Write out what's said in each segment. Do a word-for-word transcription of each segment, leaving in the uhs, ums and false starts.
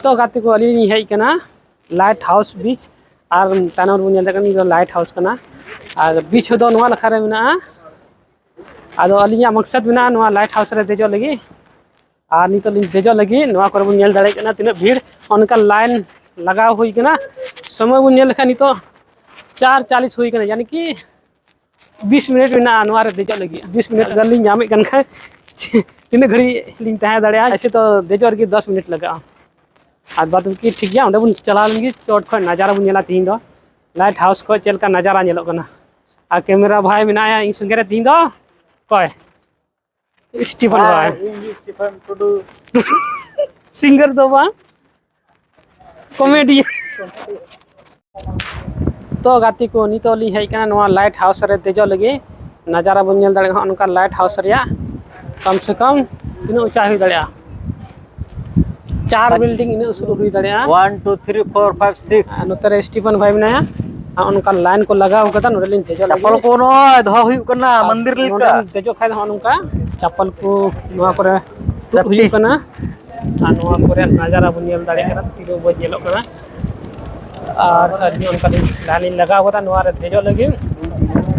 ᱛᱚ ᱜᱟᱛᱮ ᱠᱚ, ᱟᱹᱞᱤᱧ ᱞᱤᱧ ᱦᱮᱡ ᱟᱠᱟᱱᱟ ᱞᱟᱭᱤᱴ ᱦᱟᱣᱩᱥ ᱵᱤᱪ, ᱟᱨ ᱛᱟᱭᱱᱚᱢ ᱨᱮᱵᱚᱱ ᱧᱮᱞ ᱫᱟᱲᱮᱭᱟᱜ ᱠᱟᱱᱟ, ᱱᱤᱭᱟᱹ ᱫᱚ ᱞᱟᱭᱤᱴ ᱦᱟᱣᱩᱥ ᱠᱟᱱᱟ᱾ ᱟᱨ ᱵᱤᱪ ᱫᱚ ᱱᱚᱣᱟ ᱱᱟᱠᱷᱟ ᱨᱮ ᱢᱮᱱᱟᱜᱼᱟ᱾ ᱟᱫᱚ ᱟᱹᱞᱤᱧᱟᱜ ᱢᱚᱠᱥᱚᱫ ᱢᱮᱱᱟᱜᱼᱟ ᱱᱚᱣᱟ ᱞᱟᱭᱤᱴ ᱦᱟᱣᱩᱥ ᱨᱮ ᱫᱮᱡᱚᱜ ᱞᱟᱹᱜᱤᱫ, ᱟᱨ ᱱᱤᱛᱚᱜ ᱞᱤᱧ ᱫᱮᱡᱚᱜ ᱞᱟᱹᱜᱤᱫ᱾ ᱱᱚᱣᱟ ᱠᱚᱨᱮ ᱵᱚᱱ ᱧᱮᱞ ᱫᱟᱲᱮᱭᱟᱜ ᱠᱟᱱᱟ ᱛᱤᱱᱟᱹᱜ ᱵᱷᱤᱲ, ᱚᱱᱠᱟ ᱞᱟᱭᱤᱱ ᱞᱟᱜᱟᱣ ᱦᱩᱭ ᱠᱟᱱᱟ᱾ ᱥᱚᱢᱚᱭ ᱵᱚᱱ ᱧᱮᱞ ᱞᱮᱠᱷᱟᱱ ᱱᱤᱛᱚᱜ ᱪᱟᱨ ᱪᱟᱞᱤᱥ ᱦᱩᱭ ᱠᱟᱱᱟ, ᱭᱟᱱᱤ ᱠᱤ ᱵᱤᱥ ᱢᱤᱱᱤᱴ ᱢᱮᱱᱟᱜᱼᱟ ᱱᱚᱣᱟ ᱨᱮ ᱫᱮᱡᱚᱜ ᱞᱟᱹᱜᱤᱫ᱾ ᱵᱤᱥ ᱢᱤᱱᱤᱴ ᱜᱟᱱ ᱞᱤᱧ ᱧᱟᱢᱮᱫ ᱠᱟᱱ ᱠᱷᱟᱡ ᱛᱤᱱᱟᱹᱜ ᱜᱷᱟᱹᱲᱤᱡ ᱞᱤᱧ ᱛᱟᱦᱮᱸ ᱫᱟᱲᱮᱭᱟᱜᱼᱟ? ᱮᱭᱥᱮ ᱛᱚ ᱫᱮᱡᱚᱜ ᱨᱮᱜᱮ ᱫᱚᱥ ᱢᱤᱱᱤᱴ ᱞᱟᱜᱟᱜᱼᱟ, ᱟᱨ ᱵᱟᱫ ᱵᱟᱹᱠᱤ ᱴᱷᱤᱠ ᱜᱮᱭᱟ᱾ ᱚᱸᱰᱮ ᱵᱚᱱ ᱪᱟᱞᱟᱣ ᱞᱮᱱ ᱜᱮ, ᱪᱚᱴ ᱠᱷᱚᱱ ᱱᱟᱡᱟᱨᱟ ᱵᱚᱱ ᱧᱮᱞᱟ ᱛᱤᱦᱤᱧ ᱫᱚ, ᱞᱟᱭᱤᱴ ᱦᱟᱣᱩᱥ ᱠᱷᱚᱱ ᱪᱮᱫ ᱞᱮᱠᱟ ᱱᱟᱡᱟᱨᱟ ᱧᱮᱞᱚᱜ ᱠᱟᱱᱟ᱾ ᱟᱨ ᱠᱮᱢᱮᱨᱟ ᱵᱷᱟᱭ ᱢᱮᱱᱟᱭᱟ ᱤᱧ ᱥᱚᱸᱜᱮ ᱨᱮ ᱛᱤᱦᱤᱧ ᱫᱚ᱾ ᱚᱠᱚᱭ? ᱥᱴᱤᱯᱷᱟᱱ ᱵᱷᱟᱭ᱾ ᱤᱧ ᱜᱮ ᱥᱴᱤᱯᱷᱟᱱ ᱴᱩᱰᱩ᱾ ᱥᱤᱝᱜᱟᱨ ᱫᱚ ᱵᱟᱝ, ᱠᱚᱢᱮᱰᱤ᱾ ᱛᱚ ᱜᱟᱛᱮ ᱠᱚ, ᱱᱤᱛᱚᱜ ᱞᱤᱧ ᱦᱮᱡ ᱟᱠᱟᱱᱟ ᱱᱚᱣᱟ ᱞᱟᱭᱤᱴ ᱦᱟᱣᱩᱥ ᱨᱮ ᱫᱮᱡᱚᱜ ᱞᱟᱹᱜᱤᱫ᱾ ᱱᱟᱡᱟᱨᱟ ᱵᱚᱱ ᱧᱮᱞ ᱫᱟᱲᱮᱭᱟᱜᱼᱟ ᱱᱚᱜᱼᱚ ᱱᱚᱝᱠᱟ ᱞᱟᱭᱤᱴ ᱦᱟᱣᱩᱥ ᱨᱮᱭᱟᱜ᱾ ᱠᱚᱢ ᱥᱮ ᱠᱚᱢ ᱛᱤᱱᱟᱹᱜ ᱩᱪᱟ ᱦᱩᱭ ᱫᱟᱲᱮᱭᱟᱜᱼᱟ? ᱪᱟᱨ ᱵᱤᱞᱰᱤᱝ ᱤᱱᱟᱹᱜ ᱩᱥᱩᱞ ᱦᱩᱭ ᱫᱟᱲᱮᱭᱟᱜᱼᱟ᱾ One, two, three, four, five, six. ᱟᱨ ᱱᱚᱛᱮ ᱨᱮ ᱥᱴᱤᱯᱷᱟᱱ ᱵᱷᱟᱭ ᱢᱮᱱᱟᱭᱟ᱾ ᱟᱨ ᱱᱚᱜᱼᱚ ᱱᱚᱝᱠᱟ ᱞᱟᱭᱤᱱ ᱠᱚ ᱞᱟᱜᱟᱣ ᱠᱟᱫᱟ, ᱱᱚᱰᱮ ᱞᱤᱧ ᱫᱮᱡᱚᱜ ᱪᱟᱯᱚᱞ ᱞᱟᱹᱜᱤᱫ᱾ ᱠᱚ ᱱᱚᱜᱼᱚᱭ ᱫᱚᱦᱚ ᱦᱩᱭᱩᱜ ᱠᱟᱱᱟ ᱟᱨ ᱢᱚᱱᱫᱤᱨ ᱞᱮᱠᱟ᱾ ᱱᱚᱰᱮᱢ ᱫᱮᱡᱚᱜ ᱠᱷᱟᱡ ᱫᱚ ᱱᱚᱜᱼᱚ ᱱᱚᱝᱠᱟ ᱪᱟᱯᱚᱞ ᱠᱚ ᱱᱚᱣᱟ ᱠᱚᱨᱮ ᱛᱩᱫ ᱥᱮᱯᱴᱤ᱾ ᱦᱩᱭᱩᱜ ᱠᱟᱱᱟ᱾ ᱟᱨ ᱱᱚᱣᱟ ᱠᱚᱨᱮ ᱱᱟᱡᱟᱨᱟ ᱵᱚᱱ ᱧᱮᱞ ᱫᱟᱲᱮᱭᱟᱜ ᱠᱟᱱᱟ, ᱛᱤᱨᱮ ᱵᱚᱱ ᱧᱮᱞᱚᱜ ᱠᱟᱱᱟ᱾ ᱟᱨ ᱟᱹᱞᱤᱧ ᱚᱱᱠᱟ ᱞᱤᱧ ᱞᱟᱭᱤᱱ ᱞᱤᱧ ᱞᱟᱜᱟᱣ ᱠᱟᱫᱟ ᱱᱚᱣᱟ ᱨᱮ ᱫᱮᱡᱚᱜ ᱞᱟᱹᱜᱤᱫ᱾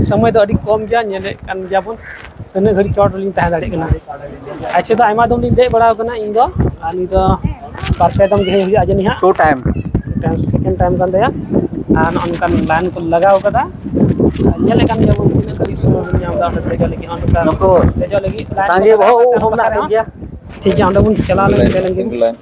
ᱥᱚᱢᱚᱭ ᱫᱚ ᱟᱹᱰᱤ ᱠᱚᱢ ᱜᱮᱭᱟ, ᱧᱮᱞᱮᱫ ᱠᱟᱱ ᱜᱮᱭᱟ ᱵᱚᱱ ᱛᱤᱱᱟᱹᱜ ᱜᱷᱟᱹᱲᱤᱡ ᱪᱚᱴ ᱨᱮᱞᱤᱧ ᱛᱟᱦᱮᱸ ᱫᱟᱲᱮᱭᱟᱜ ᱠᱟᱱᱟ᱾ ᱟᱪᱪᱷᱟ, ᱫᱚ ᱟᱭᱢᱟ ᱫᱚᱢ ᱞᱤᱧ ᱫᱮᱡ ᱵᱟᱲᱟ ᱟᱠᱟᱱᱟ ᱤᱧ ᱫᱚ, ᱟᱨ ᱱᱤᱛ ᱫᱚ ᱵᱟᱨ ᱯᱮ ᱫᱚᱢ ᱜᱮ ᱦᱮᱡ ᱦᱩᱭᱩᱜᱼᱟ ᱡᱟᱹᱱᱤᱡ ᱦᱟᱸᱜ᱾ Two time. Time, second time ᱠᱟᱱ ᱛᱟᱭᱟ᱾ ᱟᱨ ᱱᱚᱜᱼᱚ ᱱᱚᱝᱠᱟᱱ ᱞᱟᱭᱤᱱ ᱠᱚ ᱞᱟᱜᱟᱣ ᱠᱟᱫᱟ, ᱟᱨ ᱧᱮᱞᱮᱫ ᱠᱟᱱ ᱜᱮᱭᱟ ᱵᱚᱱ ᱛᱤᱱᱟᱹᱜ ᱜᱷᱟᱹᱲᱤᱡ ᱥᱚᱢᱚᱭ ᱵᱚᱱ ᱧᱟᱢ ᱮᱫᱟ ᱚᱸᱰᱮ ᱫᱮᱡᱚᱜ ᱞᱟᱹᱜᱤᱫ᱾ ᱱᱚᱜᱼᱚ ᱱᱚᱝᱠᱟ ᱱᱩᱠᱩ ᱫᱮᱡᱚᱜ ᱞᱟᱹᱜᱤᱫ ᱞᱟᱭᱤᱱ ᱥᱟᱸᱜᱮ ᱠᱚ ᱞᱟᱜᱟᱣ ᱵᱚᱦᱚᱜ ᱠᱟᱫᱟ ᱩᱵ ᱦᱚᱸ ᱢᱮᱱᱟᱜ ᱵᱟᱠᱷᱨᱟ ᱠᱚ ᱦᱚᱸ᱾ ᱜᱮᱭᱟ᱾ ᱴᱷᱤᱠ ᱜᱮᱭᱟ, ᱚᱸᱰᱮ ᱵᱚᱱ ᱪᱟᱞᱟᱣ ᱞᱮᱱ ᱜᱮ ᱞᱟᱹᱜᱤᱫ᱾ Single line.